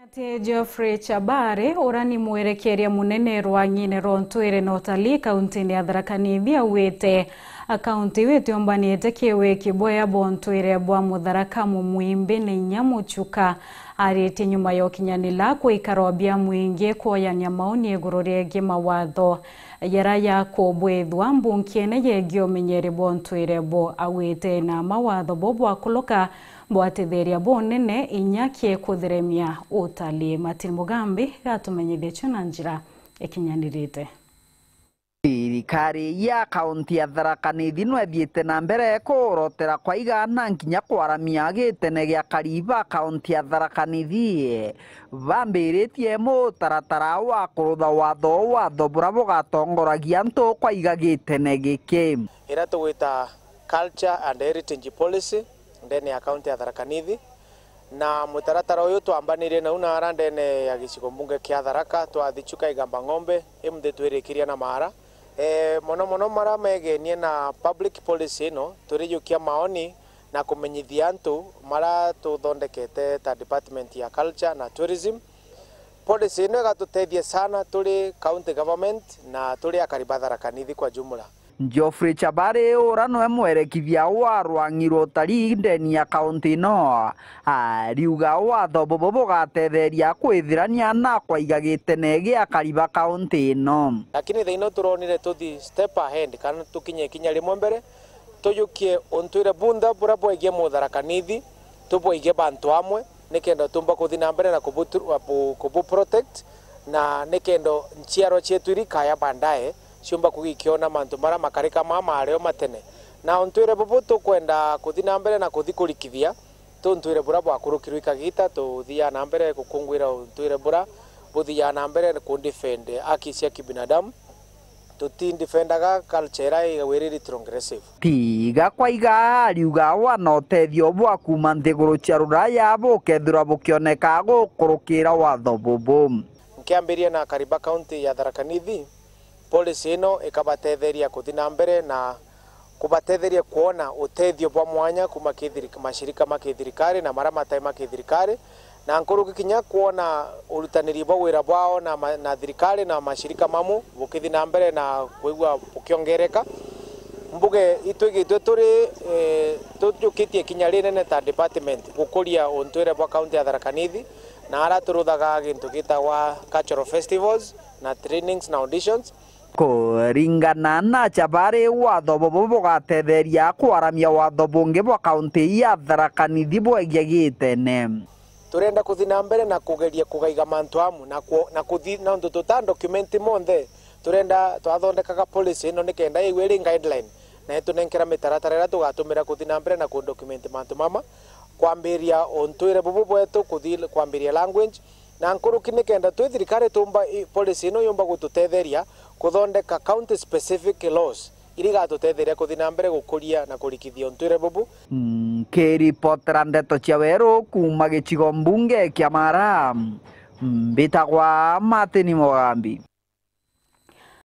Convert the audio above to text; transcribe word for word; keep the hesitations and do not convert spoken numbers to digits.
Ati Geoffrey Chabari, uria ni mwerekeria munene rwang'ine rwa untwire na utalii kauntine ya Tharaka Nithi, augite kaunti iu itiumbanite kiwiki bwea bwa untwire bwa Mutharaka, Mumwimbi na inya Muchuka. Aritie nyuma ya ukinyanila kwikarwa bia mwingi kwoyania maoni iguru riegie mawatho jaria jakubwithwa mbunkiene yegie umenyeri bwa untwire bo, augite na mawatho bo bwakuluka bwatitheria bunene inya kie kutheremia utalii. Martin Mugambi gatumenyithia cio na njira ikinyanirite. Thirikari ya kaunti ya Tharaka Nithi no ithiite na mbere kurotera kwaiga na nkinya kwaramia gitene gia akari ba kaunti ya Tharaka Nithi, bambiritie mutaratara wa kurutha watho, watho buria bugatongoragia antu kwaiga gitene giki. Iria tugwita Culture and Heritage Policy ndene ya kaunti ya Tharaka Nithi, na mutaratara uyu twambanirie nau na ara ndene ya gicigo mbunge kia Tharaka, twathi Chuka, Igamba Ng'ombe, imuthi twirikiria na Maara. E, mono mono mara megenie na public policy ino, turijukia maoni na kumenyithia antu mara tuthondekete ta department ya culture na tourism. Policy ino igatutethia sana turi county government na turi akari ba Tharaka Nithi kwa jumla. Geoffrey Chabari, ura niwe mwerekithia wa rwang'i rwa utalii ndeni ya kaunti ino, ariuga watho bubu bugatetheria kwithirania na kwaiga gitene gia akari ba kaunti ino. Lakini thaino turonire tuthi step ahead, kana tukinye ikinya rimwe mbere, tujukie untwire bunthe buria bwegie Mutharaka Nithi, tubweige bantu amwe, nikenda tumba kuthi na mbere na kubu-, kubu protect, na nikenda nchiarwa cietu iria ikaya baadaye ciumba kugikiona mantu maria makarika maa mario matene. Na untwire bubu tukwenda kuthi na mbere na kuthi kurikithia, tuntwire buria bwakurukirwe ikagita, tuthiaa na mbere gukungwira untwire buria buthiaa na mbere ku defend haki cia kibinadamu. Tutindefendaga culture iria igwiriri transgressive. Tiga kwaiga, ariuga wana utethio bwa kuuma nthiguru cia Ruraya bukethirwa bukioneka gukurukira watho bubu. Nkiambiria na akari ba kaunti ya Tharaka Nithi, policy ino ikabatetheria kuthi na mbere na kubatetheria kwona utethio bwa mwanya kuuma kithiri-, mashirika ma kithirikari na maria matai ma kithirikari, na nkuruki kinya kwona urutaniri bwa wira bwao na ma-, na thirikari na mashirika mamu bukithi na mbere na kwigua bukiongereka. Mbuge itwigitwe turi, eh, tujukitie kinya rinene ta department gukuria untwire bwa kaunti ya Tharaka Nithi, na ara turuthaga gintu gitagwa cultural festivals na trainings na auditions. Kuringana na Chabari, watho bubu bugatetheria kwaramia watho bungi bwa kaunti ya Tharaka Nithi bwegie gitene. Turenda kuthi na mbere na kugeria kugaiga mantu amu na ku-, na kuthi, nontu tuta document monthe. Turenda twathondekaga policy ino nikenda iwe iri guideline na itunenkera mitaratara iria tugatumira kuthi na mbere na ku document mantu mama, kwambiria untwire bubu bwetu, kuthi kwambiria language, na nkuruki nikenda twi thirikari tumba i-, policy ino yumba gututetheria kuthondeka county specific laws iria igatutetheria kuthi na mbere gukuria na kurikithia untwire bubu. Nkiripotera ndeto cia weru kuuma gicigo mbunge kia Mara, mbitagwa Martin Mugambi.